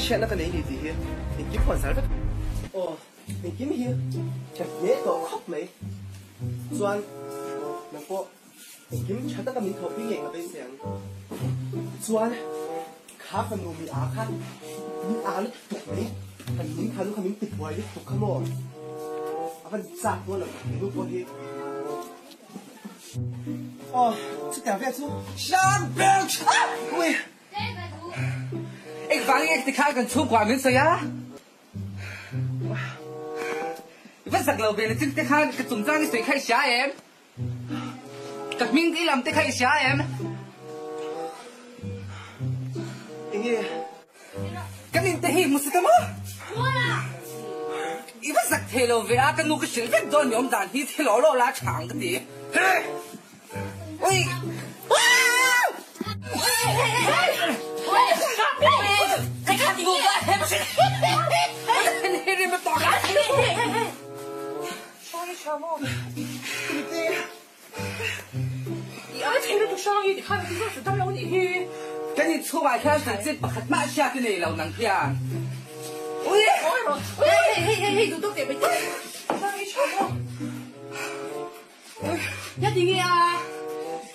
Ka hriatna ka nei ni tih hi engkim huan zar vek. Aw, engkim hi ka hne tawh khawp mai. Chuan nang pawh engkim tha taka min thawhpui ngei ka beisei ang. Chuan kha fanu mi a kha min a lutuk mai. Kan ning kha nu kha min ti buai lutuk kha maw? A van chak dawn lo tak nu pawh hi. Aw, chutiang vel chu. Shan Belch! Ui! Engvang nge ti khan kan chhungkua min sawi a? I va zak lo ve na chin te khan ka chungchang i sawi kha i hria em? Ka hming i lam te kha i hria em? Enge? Kan in te hi hmu si ta maw? I va zak thei lo ve a, ka nu ka hrilh vek dawn ni awm dan hi thil aw lawh la chhang ka ti. Ui! Kan in chhungah hian chanchin pakhat mah hriat i nei lo nang hian. Ui!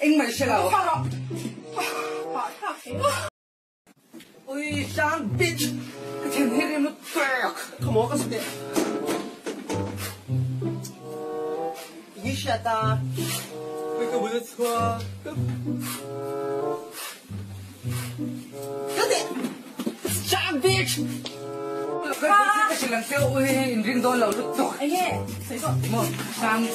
Engmah i hre lo. Ui Sang bitch! Ka then hi rim lutuk! Ka maw ka sute. Enge hriat a? Ui ka bul a chhuak. Ka teh! Sang bitch! Ka hrilh ang che ui in ring dawn lo lutuk. Enge? Sawi tawh. Maw Sang.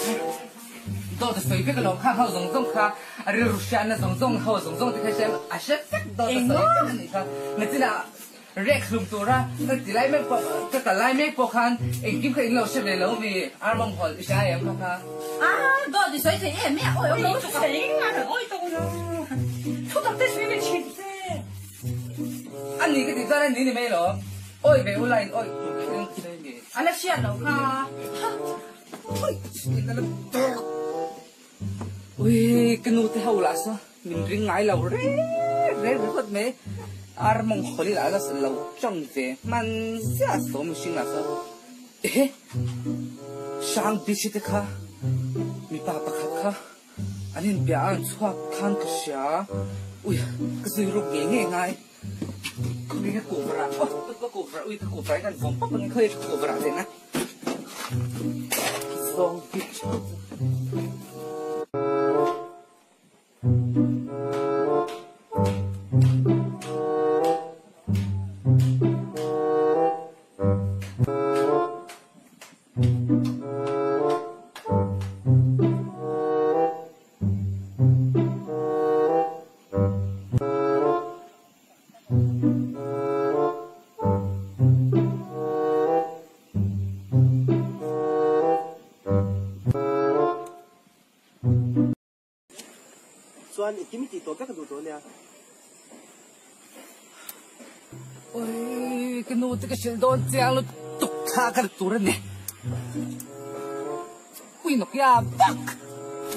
Dawt a sawi vek alawm kha ho zawng zawng kha a rilru hriatna zawng zawng ho zawng zawng te kha hriat a hre vek dawt a sawi vek a nih kha. Nachinah rek hlum tura ka ti lai mek pawh ka kal lai mek pawh khan engkim kha in lo hre ve lo mi Armawng hawlh i hria em kha kha. Ah dawt i sawi thei em e awi awm lo lutuk a. Awi tawh lo. Thu tak te sawi ve thin che. A ni ka tih chuan a ni ni mai alawm. Awi ve ula in awi tur kher in ka sawi mi. A la hriat loh kha. Ui, ka nu te ho lah saw min ring ngai lo reng reng ringawt mai. Ar mawng khawli lah la lo tawng ve hman ziah saw mihring lah saw. Ehe, Hrang Bichi te kha mipa pakhat kha an inpiah a an chhuak khan ka hria. Ui, ka zui ruk ngei ngei ngai. Khawi ka cover ah aw ka cover ui ka cover ah hian vawm pawp ang khawi ka cover ah len a zawng bitch. Chuan engkim i tih tawh vek a duh tawh ania. Oi, ka nu te ka hrilh dawn chiang lutuk thla ka la tur a ni. Ui Nokia, fuck!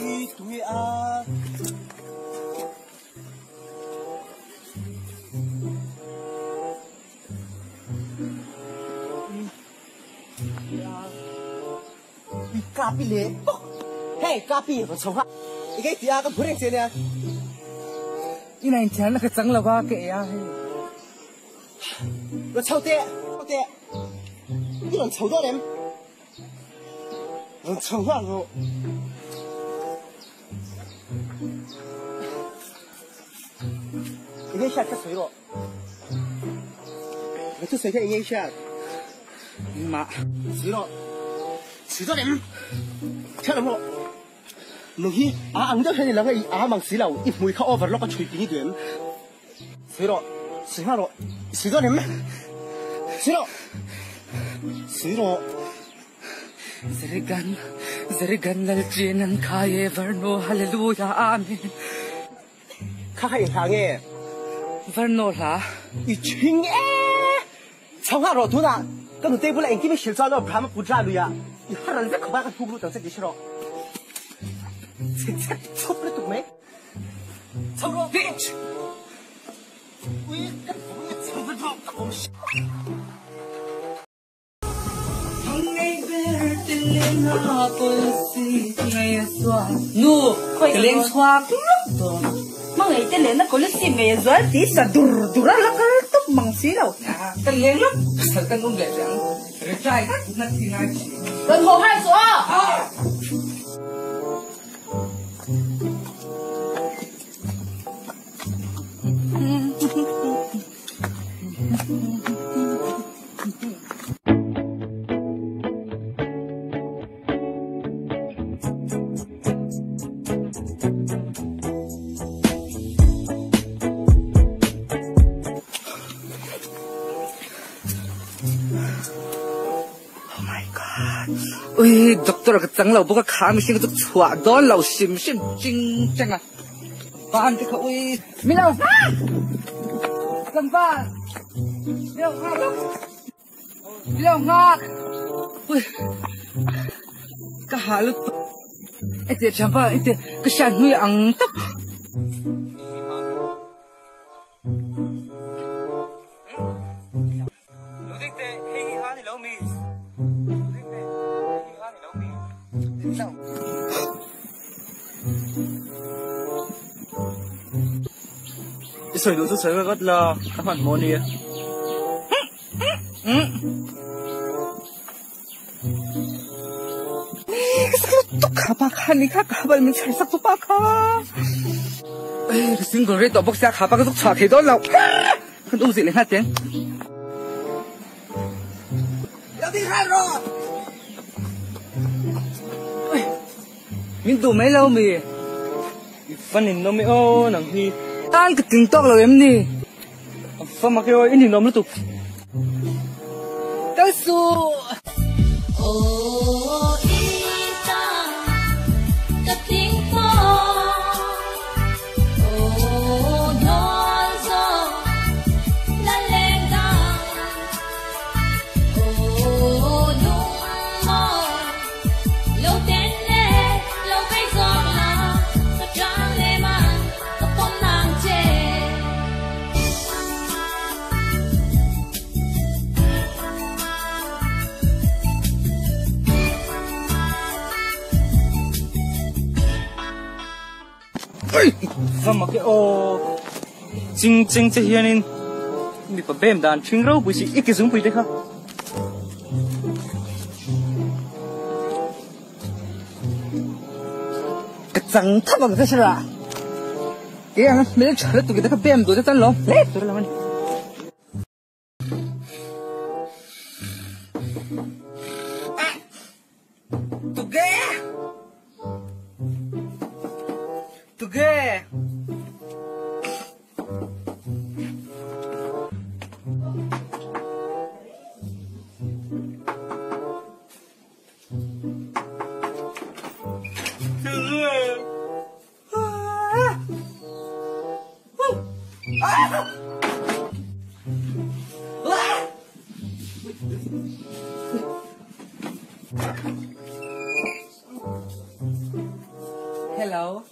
I tunge a? Kapi le bawk hei kapi rawn chho nghah i kei tia ka hmu reng che nia ina inthian na ka chang lo a ka ei a hei rawn chho teh chho teh i rawn chho dawn em rawn chho nghah rawh. Enge hriat kha sawi rawh. Ka thu sawi kha enge hriat? Engmah. Sawi rawh. Sawi dawn em? Hriat lam rawh. Nung hi a ang deuh hian i lang a, i a mang si lo. I hmui kha over lawk a chhui ping i duh em? Sawi rawh. Sawi nghal rawh. I sawi dawn em? Sawi rawh. Sawi rawh. Zerigan, Zerigan Lalchin an khai e Varno Hallelujah Amen. Kha kha i hla nge? Varno hla. I chhing e! Chho nghah rawh tunah ka nutei bulah engkim i hrilh chuan aw Brahma Putra luiah i haral vek khawp a ka hnuk lut ang che tih hre rawh. Chhe chep chhup lutuk mai. Chho rawh. Bitch! Ui, ka chho vat rawh. Nu, ka leng chhuak lawk dawn. Hmangaih te lehna policy ngei a zual tih sa dur dur a la kal tawp mang si lo. Ka leng lawk pasal kan awm leh rih ang. Reply vat ngat hi ngai thin. Rawn haw har suh aw. Oh my god. Ui, doctor ka chang lo bawk a kha mihring chu chhuah dawn lo hrim hrim ching cheng a. Ban te kha ui. Mi lo nghak! Tlangval! Mi lo nghak lawk. Mi lo nghak! Ui. Ka ha lutuk. Ete thianpa, ete ka hriat hnui ang tawp. I sawi duh chu sawi vat vat la, ka hmanhmawh a nia. Single rate tawh bawk sia kha pa ka zuk chhuah thei dawn lo kan um zih leh nghal teng. Min duh mai lo mi. I fan in nawm e aw nang hi. Tan ka ting tawk lo em ni. A fa mak e aw i ninawm lutuk. Kal suh. Va mak e aw ching cheng che hianin mipa bem dan ṭhing ropui si i ke zungpui te kha. Ka chang thap ang che sir a. Ke ang hmel tha lutuk in ka bem duh te chuan lawm hle tur a lo a ni. Tuge! Tuge! Hello.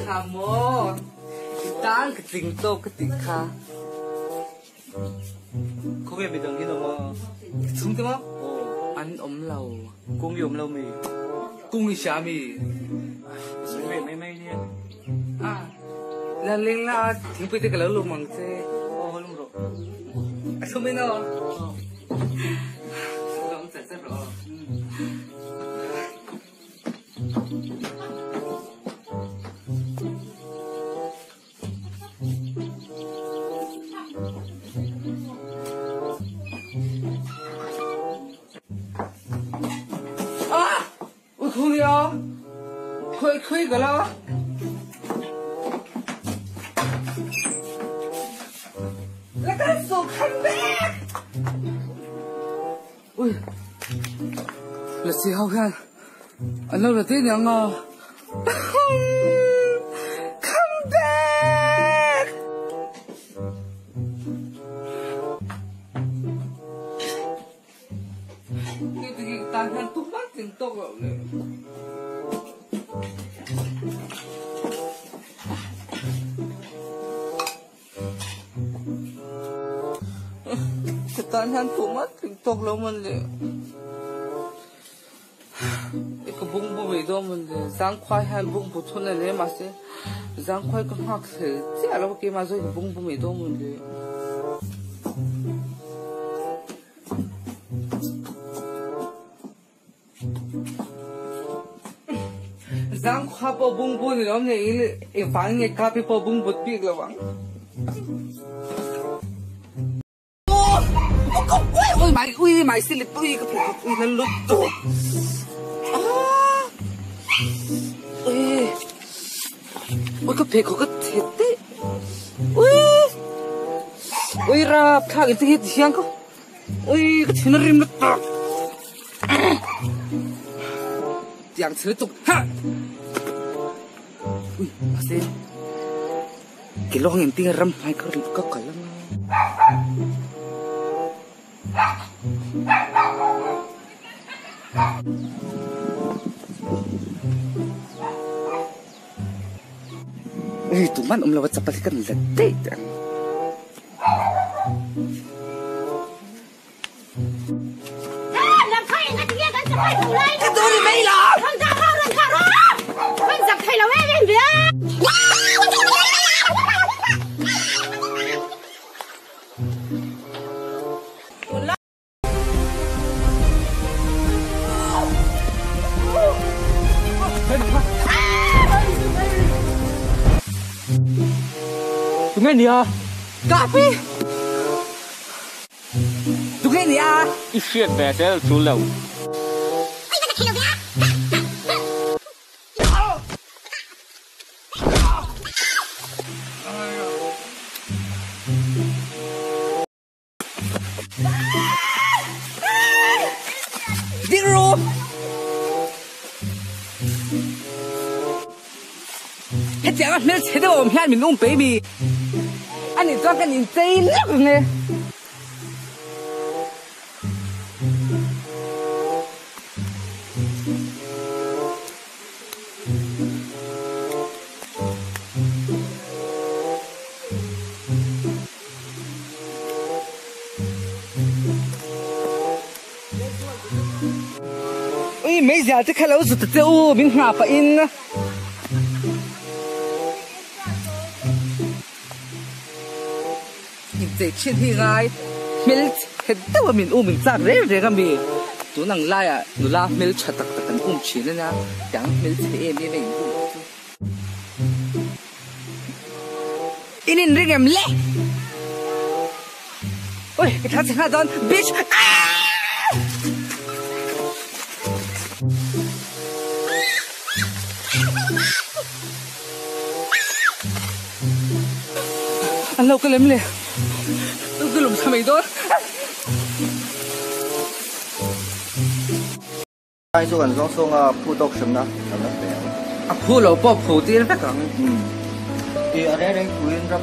Kha maw i tan ka tling tawk ka tih kha. Khawnge midang hi an awm a? Ka chhungte maw? An awm lo. Kung i awm lo mi? Kung i hria mi? Sawi ve mai mai nia. A, la leng la a, thingpui te ka lo lum ang che. Aw, lum rawh. A thlum in aw. Lo awm chat chat rawh aw. Ah! Ui khu ni aw. Khui khui ka lo. La kan su khan bek. Ui. Lasi ho hian an lo la te niang a. Come back! Nge ti tan hian tumah tling tawk loh le. Ka tan hian tumah tling tawk lo mawn le. I ka bungbu mai dawn mawn le. Zangkhua hian bungbu thun a ni a mahse zangkhua hi ka nghak hlel chiah lo a keimah zawk hi ka bungbu mai dawn mawn le. Zangkhua pawh bungbu ni lo nge i vang nge kapi pawh bungbut bik lo ang. Ui mai ui mai silip ui ka pheikhawk ui nan lut tawh. Ui ui ka pheikhawk ka thet daih. Ui ui rapthlak in ti hi ti hian ka ui ka thin a rim lutuk. Tiang chhe lutuk ha. Ui mahse ke lawng in tinge ram hmai ka ka kal anga. Ui tuman awm lo a chapal hi kan la daih teh ang. Ka duh ni mai lo. Tunge nia? Kapi! Tunge nia? I hriat ve zel chu lo. Ding ru! Hetiang a hmelchhe deuh awm hian min um baby. Ani chuan kan inchei lek reng e. Ui meizial te kha lo zut ta che u min nghah pah in. Inchei thin hi ngai hmel chhe deuh a min um in chak reng reng a mi. Tun ang laiah nula hmel tha tak tak an um thin a nia tiang hmel chhe em em a in um chu. In in ring em le? Ui, ka thla che nghal dawn, bitch! Aah! An lo ka lem le. Ka lum thla mai dawn. Ai chu kan zawng sawng a phu tawk hremna kan la pe ang. A phu lo pawh phu tir vek ang. I a reng reng tuin ram.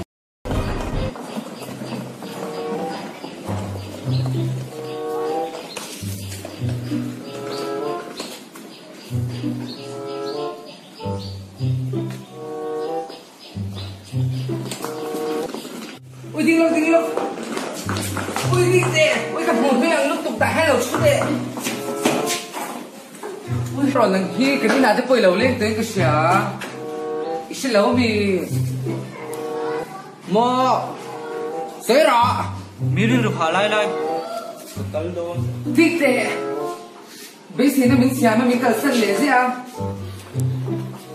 Ui ding lo ding lo. Ui ding teh. Ui ka hmu hmel ang lutuk tah hian lo thu teh. Ui rawn ang hi kan inah te pawh i lo leng tuin ka hria. I hre lo mi. Maw. Sawi rawh. Mi rilru phah lai lai ka kal dawn. Ding teh. Beiseina min siam a min kalsan leh ziah a.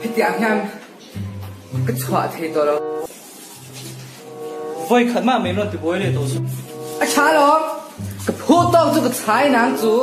Hetiang hian ka chhuah thei tawh lo. Vawi khat mah min rawn ti buai leh tawh suh. A tha alawm. Ka phu tawk chu ka chhai nang chu.